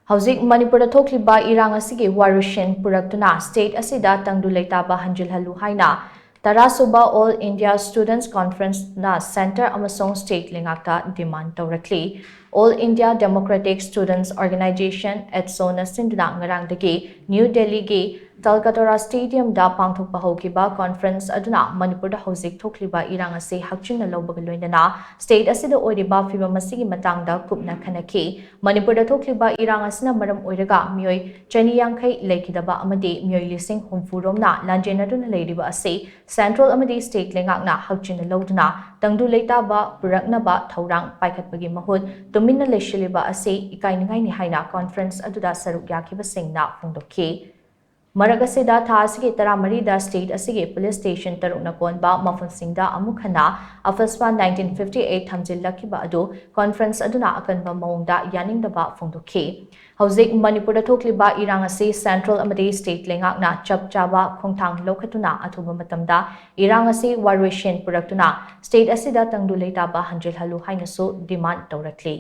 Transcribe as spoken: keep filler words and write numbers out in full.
ꯍꯧꯖꯤꯛ ꯃꯅꯤꯄꯨꯔꯗ ꯊꯣꯛꯂꯤꯕ ꯏꯔꯥꯡ ꯑꯁꯤꯒꯤ ꯋꯥꯔꯣꯏꯁꯤꯟ ꯄꯨꯔꯛꯇꯨꯅ state ꯑꯁꯤꯗ ꯇꯪꯗꯨ ꯂꯩꯇꯥꯕ ꯍꯟꯖꯤꯜꯍꯜꯂꯨ ꯍꯥꯏꯅ ꯇꯔꯥꯁꯨꯕ All India Students Conferenceꯅ centre ꯑꯃꯁꯨꯡ state ꯂꯩꯉꯥꯛꯇ demand ꯇꯧꯔꯛꯂꯤ꯫ All India Democratic Students Organisation, ADSUꯅ ꯁꯤꯟꯗꯨꯅ ꯉꯔꯥꯡꯗꯒꯤ ꯅ꯭ꯌꯨ ꯗꯦꯜꯂꯤꯒꯤ ꯇꯥꯜꯀꯇꯣꯔꯥ Stadiumꯗ ꯄꯥꯡꯊꯣꯛꯄ ꯍꯧꯈꯤꯕ conference ꯑꯗꯨꯅ ꯃꯅꯤꯄꯨꯔꯗ ꯍꯧꯖꯤꯛ ꯊꯣꯛꯂꯤꯕ ꯏꯔꯥꯡ ꯑꯁꯤ ꯍꯛꯆꯤꯟꯅ ꯂꯧꯕꯒ ꯂꯣꯏꯅꯅ state ꯑꯁꯤꯗ ꯑꯣꯏꯔꯤꯕ ꯐꯤꯚꯝ ꯑꯁꯤꯒꯤ ꯃꯇꯥꯡꯗ ꯀꯨꯞꯅ ꯈꯟꯅꯈꯤ꯫ ꯃꯅꯤꯄꯨꯔꯗ ꯊꯣꯛꯂꯤꯕ ꯏꯔꯥꯡ ꯑꯁꯤꯅ ꯃꯔꯝ ꯑꯣꯏꯔꯒ ꯃꯤꯑꯣꯏ ꯆꯅꯤ ꯌꯥꯡꯈꯩ ꯂꯩꯈꯤꯗꯕ ꯑꯃꯗꯤ ꯃꯤꯑꯣꯏ ꯂꯤꯁꯤꯡ ꯍꯨꯝꯐꯨ ꯔꯣꯝꯅ ꯂꯥꯟꯖꯦꯟꯅꯗꯨꯅ ꯂꯩꯔꯤꯕ ꯑꯁꯤ central ꯑꯃꯗꯤ state ꯂꯩꯉꯥꯛꯅ ꯍꯛꯆꯤꯟꯅ ꯂꯧꯗꯨꯅ ꯇꯪꯗꯨ ꯂꯩꯇꯥꯕ ꯄꯨꯔꯛꯅꯕ ꯊꯧꯔꯥꯡ ꯄꯥꯏꯈꯠꯄꯒꯤ ꯃꯍꯨꯠ ꯇꯨꯃꯤꯟꯅ ꯂꯩꯁꯤꯜꯂꯤꯕ ꯑꯁꯤ ꯏꯀꯥꯏꯅꯤꯡꯉꯥꯏꯅꯤ ꯍꯥꯏꯅ conference ꯑꯗꯨꯗ ꯁꯔꯨꯛ ꯌꯥꯈꯤꯕꯁꯤꯡꯅ ꯐꯣꯡꯗꯣꯛꯈꯤ꯫ ꯃꯔꯛ ꯑꯁꯤꯗ, ꯊꯥ ꯑꯁꯤꯒꯤ ꯇꯔꯥꯃꯔꯤꯗ state ꯑꯁꯤꯒꯤ police station ꯇꯔꯨꯛꯅ ꯀꯣꯟꯕ ꯃꯐꯝꯁꯤꯡꯗ ꯑꯃꯨꯛ ꯍꯟꯅ AFSPA nineteen fifty eight ꯊꯝꯖꯤꯜꯂꯛꯈꯤꯕ ꯑꯗꯨ conference ꯑꯗꯨꯅ ꯑꯀꯟꯕ ꯃꯑꯣꯡꯗ ꯌꯥꯅꯤꯡꯗꯕ ꯐꯣꯡꯗꯣꯛꯈꯤ꯫ ꯍꯧꯖꯤꯛ ꯃꯅꯤꯄꯨꯔꯗ ꯊꯣꯛꯂꯤꯕ ꯏꯔꯥꯡ ꯑꯁꯤ central ꯑꯃꯗꯤ state ꯂꯩꯉꯥꯛꯅ ꯆꯞ ꯆꯥꯕ ꯈꯣꯡꯊꯥꯡ ꯂꯧꯈꯠꯇꯨꯅ ꯑꯊꯨꯕ ꯃꯇꯝꯗ ꯏꯔꯥꯡ ꯑꯁꯤ ꯋꯥꯔꯣꯏꯁꯤꯟ ꯄꯨꯔꯛꯇꯨꯅ state ꯑꯁꯤꯗ ꯇꯪꯗꯨ ꯂꯩꯇꯥꯕ ꯍꯟꯖꯤꯜꯍꯜꯂꯨ ꯍꯥꯏꯅꯁꯨ demand ꯇꯧꯔꯛꯂꯤ꯫